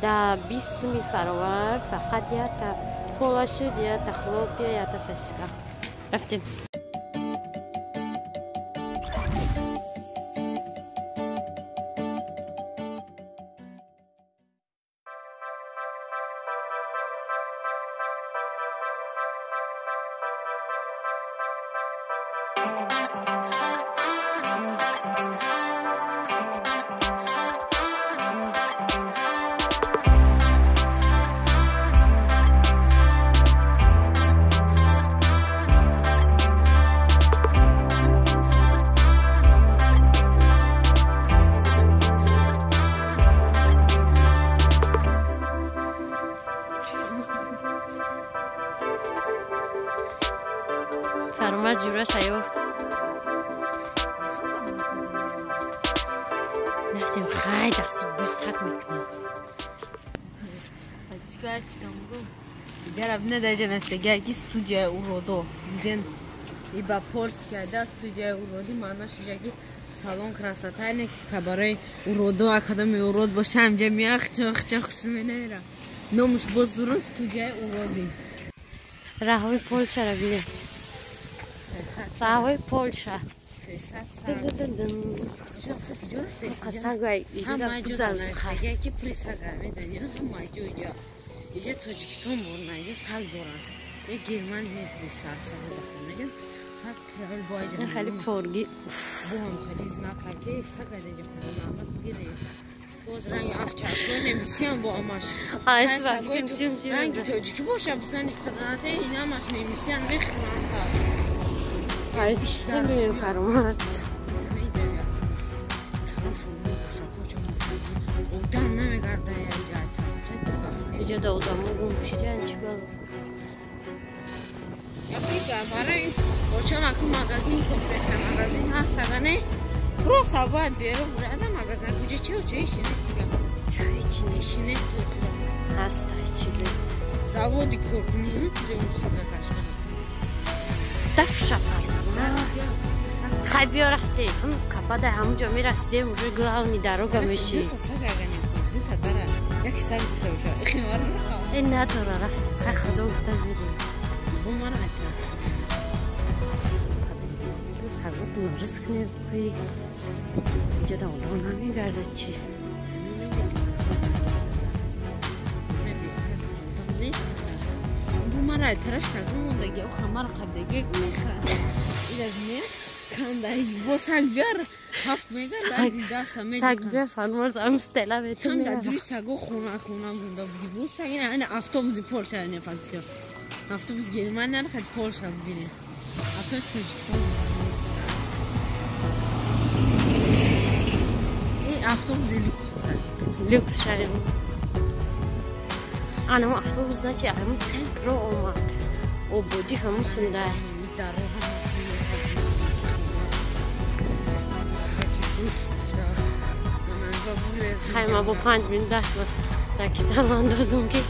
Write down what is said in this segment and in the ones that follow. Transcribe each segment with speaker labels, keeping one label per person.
Speaker 1: Да 20 ми фаровард фақат ята кола шуд, ята хлопья, ята сосиска. Рафтем. Фармар ҷура шаёфт. Рафтем, хай дасту дӯстак мекунам.
Speaker 2: Ки студияи уродо диден и ба польская да студияи уроди маънош иша ки салон красота не ки барои уродо акадами урод боша ҳамҷа меахча хушменера номуш боз дурун студияи уроди.
Speaker 1: Раҳои Полшара бинем. Раҳои Полша.
Speaker 2: Иҷа Тоҷикистон бурна, иҷа саг доранд. Я Герман нест саг саг саг правил бо иҷа.
Speaker 1: Хеле порги.
Speaker 2: Бо ҳам хеле знак ки саг аз иҷа хона гире. Боз ранги афча немисиам бо амаш.
Speaker 1: Айс вақт
Speaker 2: ранги тоҷикӣ боша бизани хазанате инамаш немисиан мехӯранд.
Speaker 1: Айс бибинем фаромарз.
Speaker 2: Одам намегарда иҷа.
Speaker 1: Иҷа да одамо гум шидан чӣ бало.
Speaker 2: Барои очам аку магазин кофтеста магазин ҳаст агане просто бояд беру бурада магазин куҷа чи оча ҳечи нест дига.
Speaker 1: Ҳечи
Speaker 2: нест. Нест
Speaker 1: ҳаст чизе.
Speaker 2: Заводи коркунӣ куҷа мусиқа кашкана.
Speaker 1: Дафша хай биё рафтем. Ҳам қапада ҳамунҷо мерасидем, уже главный дорога меши.
Speaker 2: Дута саг агане дута дара. Яки саг душа боша. Ихимар нахал.
Speaker 1: Э надора рафтем. Хай худо гуфта медонем.
Speaker 2: Бо ман айта.
Speaker 1: Саготон ризқ нерпи. Иҷа да одам намегардад чи.
Speaker 2: Бо ман айтараш сагон мондаги, охир мара қабдаги мехӯрад. Ираз не? Кандай бо саг биёр ҳафт мегард даста медиҳад.
Speaker 1: Саг биёр фармоз ам стела метун.
Speaker 2: Ҳам дар дури саго хона хона монда буди. Бо саг ина ина автобуси Полша не факсиё. Автобус Германия хад Полша бибинед. Автобус Тоҷикистон. Ин автобус люкс аст.
Speaker 1: Люкс шарим. Анам автобус начи ҳамун центро омад. Ободӣ ҳамун синдай. Хай ма бо 5 минут даст дар кисам андозум ки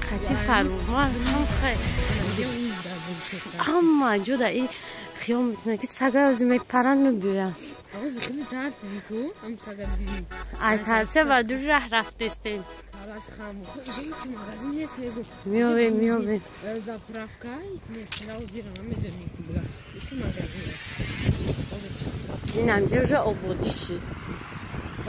Speaker 1: хати фармоз ҳам хай ҳама ҷо дар ин хиёл мекунад ки сага ози мепаранд мебиёянд. Ай тарсе ба дур раҳ рафтестем. Меёбем, меёбем. Ин ҳамҷо уже ободӣ шид.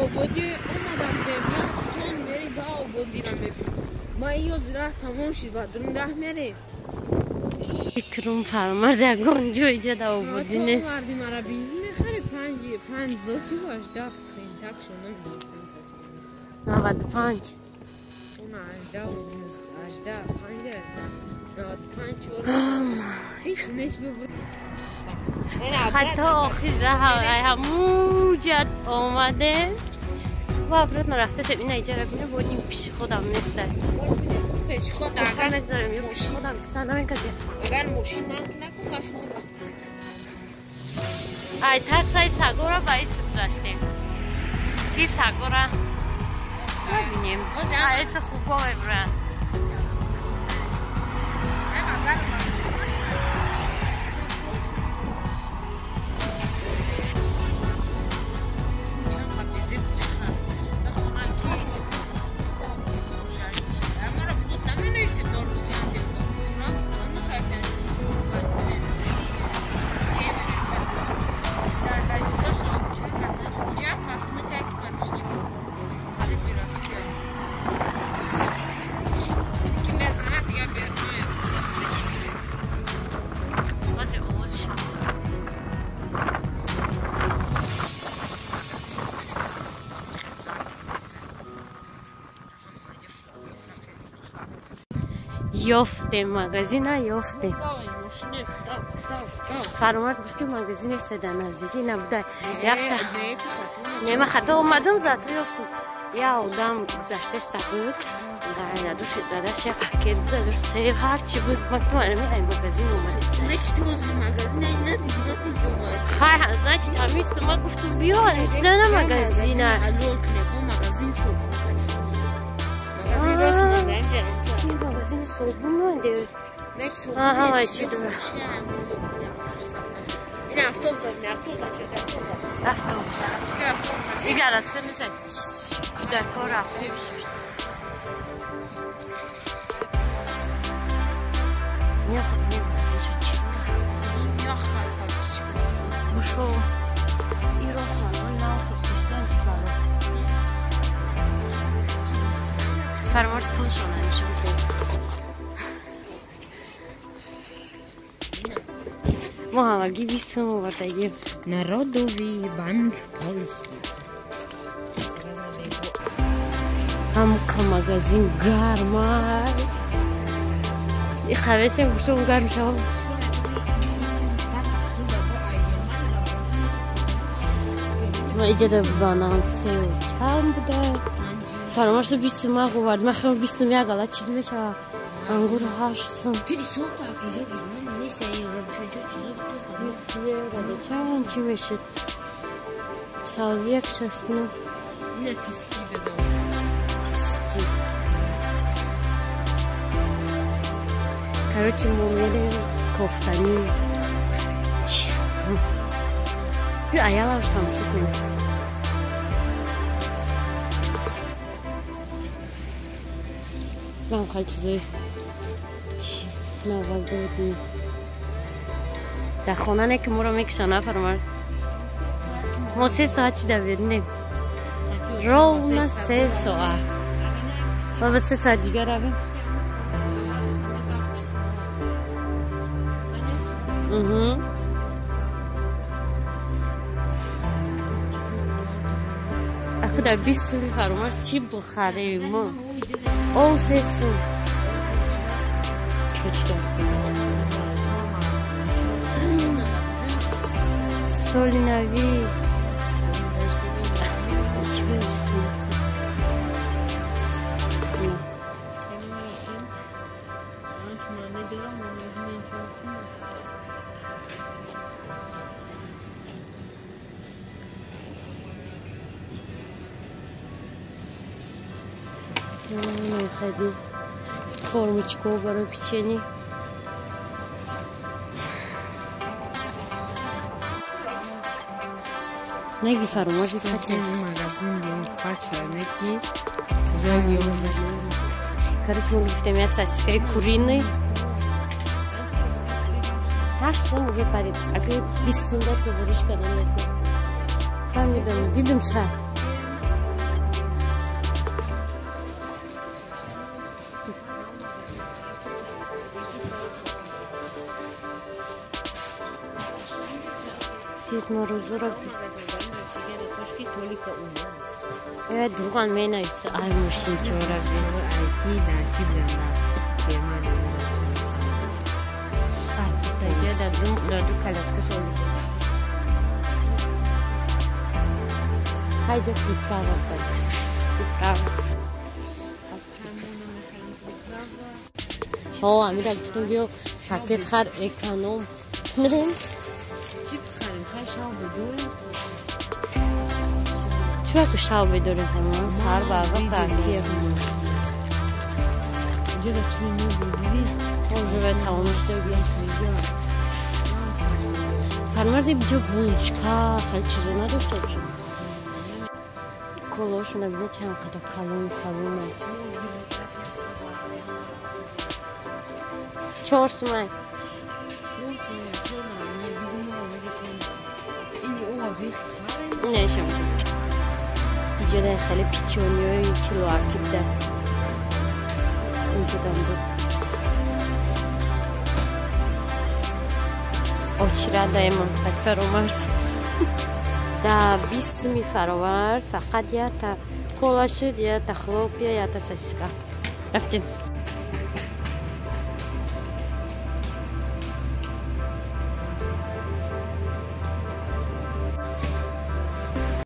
Speaker 2: Ободӣ омадам будем, як тон мери ба ободира мебинем. Ма ёз раҳ тамом шид, ба дурун раҳ мерем.
Speaker 1: Фикрум фармарз ягон ҷо иҷа да ободӣ нест.
Speaker 2: Оварди мара бензин мехари 5 злоти бош, 10 сент, так шо намедонам.
Speaker 1: 95.
Speaker 2: Она 18, 18, 5, 95 чор. Ҳеч нест бибур.
Speaker 1: Ҳатто охир раҳ ҳамуҷа омадем ва обратно рафтасем. Ина иҷара бине бо ин пиши худам неста.
Speaker 2: Пеши худ агар
Speaker 1: мегзарем ё пиши худам киса намекардем.
Speaker 2: Агар мошин манк накун ба шумо да.
Speaker 1: Ай тарсаи сагора ба ист гузаштем. Ки сагора мебинем. Айси хубо мебуранд. Ёфтем магазина, ёфтем. Фаромарз гуфт ки магазин нест дар наздикӣ набуда. Якта не, ман хато омадам, зато ёфтам. Я одам гузашта сабук, дадаш як пакет буд, дадаш себ ҳарчи буд. Ман гуфтам ай магазин омадист. Хай, значит, ҳамин ман гуфтам биё, ҳамин магазина. Магазини собун монде. Аҳа, чӣ дура. Автобус. И городска нест. Кӯдакҳо рафта бишт. Нехоб не чӣ. Бушо. И рост ман нав сохтиштан чӣ кардам. Фармард пулшона нишон дод. Мо ҳамагӣ 20 сум овардагим.
Speaker 2: Народовый банк Польский.
Speaker 1: Ҳамқа магазин гармай. И хавесем гӯшом гарм шавам. Ва иҷода банан сеу чанд буда. Фаромарз 20 сум овард. Ман хеле 20 сум як ала чиз мешавад. Ангур 8 сум. Чанд чӣ мешуд? Савзи 1,69.
Speaker 2: Не тиски дадам.
Speaker 1: Тиски. Короче, мо мерем кофтанӣ. Биё аялаш тамошо кунем. Ман хеле чизои новогодний. Дар хона не ки моро мекушанд, Фаромарз. Мо 3 соат чида берунем. Ровно 3 соат. Ма ба 3 соат дигар равем. Ахи дар 20 суми Фаромарз чӣ бихарем мо? О, 3 сум. Чӣ соли нави. Чӣ бистем? Хеле формочка барои печенье. Неги Фаромарз Короче, мы гуфтем я сосиска куриный. 8 сум уже парид. Агар 20 сум дод то вориш кардам метавонам. Фаҳмидам, дидам ша. Дед Морозро Дурған менависа. Ай мошинчора дар ду коляска шол. Хайҷа приправа буд. Приправа. Ҳо, амира гуфтам биё пакет хар эконом. Не?
Speaker 2: Чипс харем, хай шав бидорем.
Speaker 1: Чура ки шав бидорем ҳамон сар ба вақт ракия.
Speaker 2: Инҷа чӣ мебинӣ?
Speaker 1: Уже тамом шуда Фармарзи биҷо булочка, хеле чизо надошта бошад. Колошона бина чанд қадар калон калон. 4 сумай. Нешам. Иҷода хеле печеньеи килоаки буда. Инҷодам буд. Очира даемон Фаромарз. Да 20 суми Фаромарз фақат якта кола шуд, якта хлопья, якта сосиска. Рафтем.